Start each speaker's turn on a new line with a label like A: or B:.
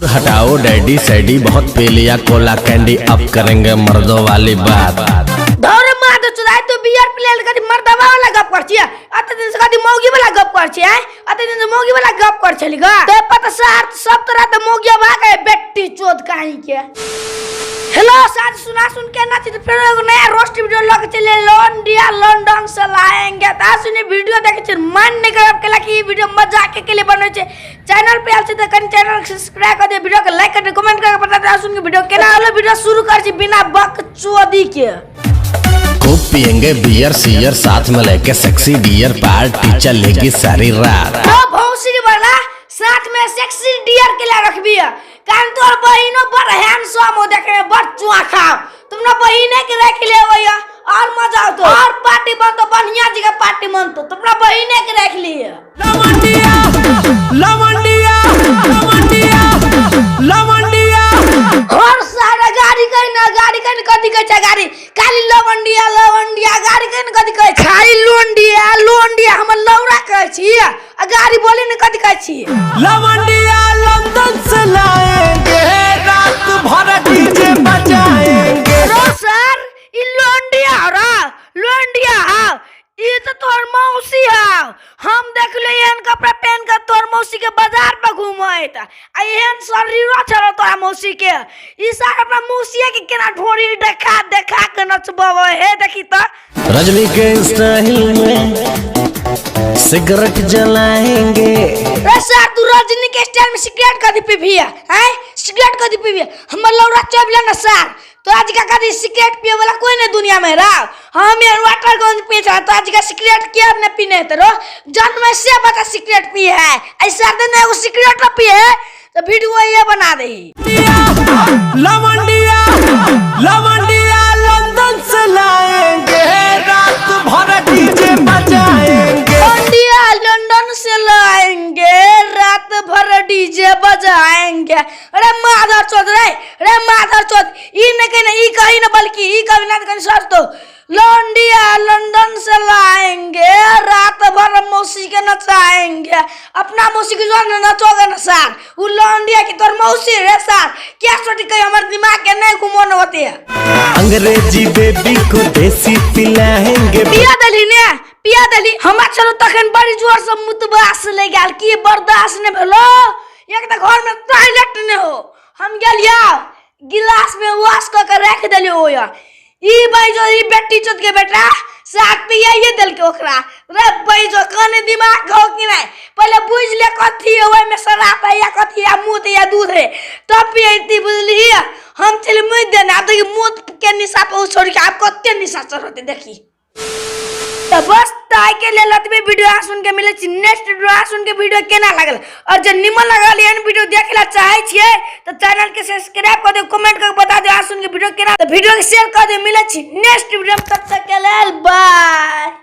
A: हटाओ डैडी सैडी, बहुत पी लिया कोला कैंडी, अब करेंगे मर्दों वाली बात।
B: धौरे मार चुदाई, तू बियर पिले कदी मर्दवा वाला गप कर छियै, अते दिन से कदी मौगी वाला गप कर छियै, अते दिन से मौगी वाला गप कर छली गा ते पता सार सब तरह ते मौगी भाग है बेटी चोद काहे के। हेलो साथ सुना सुन के ना तो फिर एगो नया रोस्ट वीडियो लग चले लॉन्डिया लंदन से लाएंगे। ता सुनी वीडियो देखे छी मन नहीं करब केला कि ई वीडियो मजाक के लिए बनै छै। चैनल पे आयल छी त कनी चैनल के सब्सक्राइब कर दे, वीडियो के लाइक कर दे, कमेंट करके बता दे सुन के वीडियो केना होलो। वीडियो शुरू कर छी बिना बकचोदी के।
A: खूब पियेंगे बियर सियर, साथ में लेके सेक्सी डियर, पार्टी चलेगी सारी रात।
B: तो भौंसड़ी वाला साथ में सेक्सी डियर के लिए रखबी है, कारण तोर बहिनो बड़ हैंडसम हो, देखे में बड़ चुआ खाओ, तुम ना बहिने के रख ले भैया और मजा आवतो और पार्टी बनतो, बढ़िया जगह पार्टी बनतो, तुम ना बहिने के रख लिए।
C: लवंडिया लवंडिया लवंडिया लवंडिया
B: और सारा गाड़ी कहीं ना गाड़ी कहीं ना कथी कहै छै गाड़ी खाली लवंडिया लवंडिया गाड़ी कहीं ना कथी कहै छै खाली लोंडिया लोंडिया हमर लौड़ा कहै छी आ गाड़ी बोले ने कथी कहै छी।
C: लवंडिया लंदन से लाएंगे, रात भर डीजे बजाएंगे।
B: रो सर ई लोंडिया रा लोंडिया हा ई तो तोर मौसी हा, हम देखले एहन कपड़ा पहन के तोर मौसी के बाजार पर घूमैत आ एहन शरीरो छलो तोरा मौसी के, ई सार अपना मौसिया के केना ढोरी देखा देखा के नचबवे हे देखी त।
A: रजनी के स्टाइल में सिगरेट जलाएंगे।
B: रे सर तू रजनी के स्टाइल में सिगरेट कदी पीबी है हैं, सिगरेट कदी पीबी है हमर लौड़ा चबले ना सर, तो आज का कदी सिगरेट पिए वाला कोई नहीं दुनिया में रहा, हम यार वाटर गन पिए छ तो आज का सिगरेट के ने पीने तो जन्म से बता सिगरेट पिए है ऐसा दिन एगो सिगरेट न पिए है तो वीडियो ये बना दे।
C: लवंडिया लवंडिया लंदन से लाएंगे, रात भर डीजे बजाएंगे।
B: लौंडिया लंदन से लाएंगे, रात भर डीजे बजाएंगे। अरे माधर चोद रे, अरे माधर चोद ई न कहीं ई कहीं न बल्कि ई कभी ना कहीं सच तो लौंडिया लंदन से लाएंगे, रात भर मौसी के नचाएंगे। अपना मौसी के जो न नचोगे न सार उ लौंडिया की तोर मौसी रे सार क्या सोटी कहीं हमारे दिमाग के नहीं घुमो न होती है।
C: अंग्रेजी बेबी को देसी पिलाएंगे।
B: पिया दली ने पिया दली हमरा चलो तखन बड़ी जोर से मुतबास ले गेल की बर्दाश्त नहीं भेलो, एक तऽ घर में टॉयलेट नहीं हो, हम गेलिया गिलास में वॉश कऽ के राखि देलियो ओया ई बैजो ई बेटी चोद के बेटा साग पियाइए देलकै ओकरा। रे बैजो कने दिमाग हो कि नहीं, पहिले बुझि ले कथी है ओहिमे शराब है या कथी या मूत या दूध है तब पियती बुझलिही। हम चलि मुति देने आब देखी मूत के निशा पर छोड़ के आब कते निशा चढ़ते देखी। तो बस ताई के लेल एतबे वीडियो अहाँ सुन के मिलै छी नेक्स्ट वीडियो अहाँ सुन के वीडियो केना लागल और जे निमन लागल एहन वीडियो देखे ला चाहे छियै तो चैनल के सब्सक्राइब कर दियौ, कमेंट करके बता दियौ अहाँ सुन के वीडियो केना, तो वीडियो के शेयर कर दियौ। मिलै छी नेक्स्ट वीडियो में, तब तक के लेल बाय।